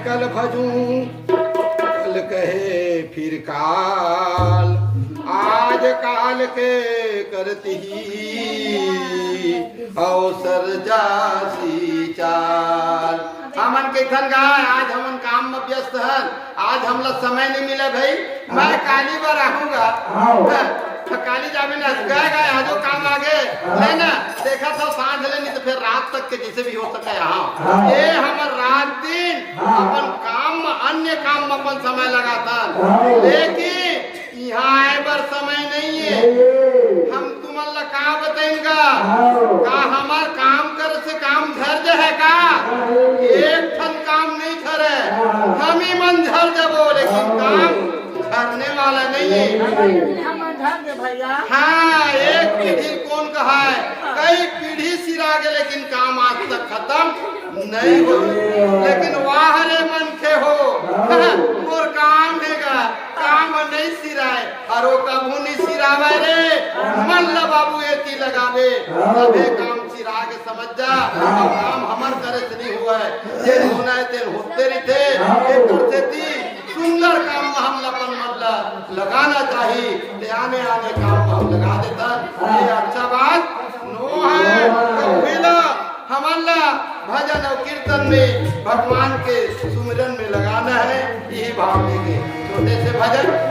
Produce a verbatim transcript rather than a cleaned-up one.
कल भजूं, कल कहे फिर काल, आज काल के करत ही अवसर जासी चाल। हमन कहिथन गा, आज हमन काम म व्यस्त हन, आज हमला समय नहीं मिले भाई, मैं काली बर आहूंगा। हाँ। हाँ, काली जाबे ना, गए गए, आजो काम आगे, हाँ। लेना, देखा था सांझ ले, नहीं तो फिर रात तक के जैसे भी हो सके, हाँ। हाँ। ये हमर रात दिन हाँ। अपन काम म, अन्य काम म अपन समय लगाथन, हाँ। लेकिन यहाँ आए बर समय नहीं है। नहीं। हम तुमन ला का बताइन गा? हाँ। का हमार काम करे से काम झर जाए का? नहीं। एक ठन काम नहीं झरे, हाँ। हम ही मन झर जाबो, लेकिन हाँ। काम झरने वाला नहीं है। नहीं। हम झर दे भैया। हाँ, एक पीढ़ी कोन कहा है, कई पीढ़ी सिरा गे, लेकिन काम आज तक खत्म नहीं हो। लेकिन वाह रे मनखे हो, मोर काम हे गा, काम नहीं सिराए, अउ ओ कभू नहीं सिरावे रे। मन ला बाबू एती लगावे, तभे काम सिरा के समझ जा। अउ काम हमर करे से नहीं हुआ है, जे होना है तेन होते रहिथे। एकर सेती सुंदर काम म हमला अपन मन ला लगाना चाही, ते आने आने काम म हम लगा देथन। ये अच्छा बात नो है। तो उही ला हमन ला भजन अउ कीर्तन में भगवान के सुमिरन में लगाना है, यही भाव लेके छोटे से भजन।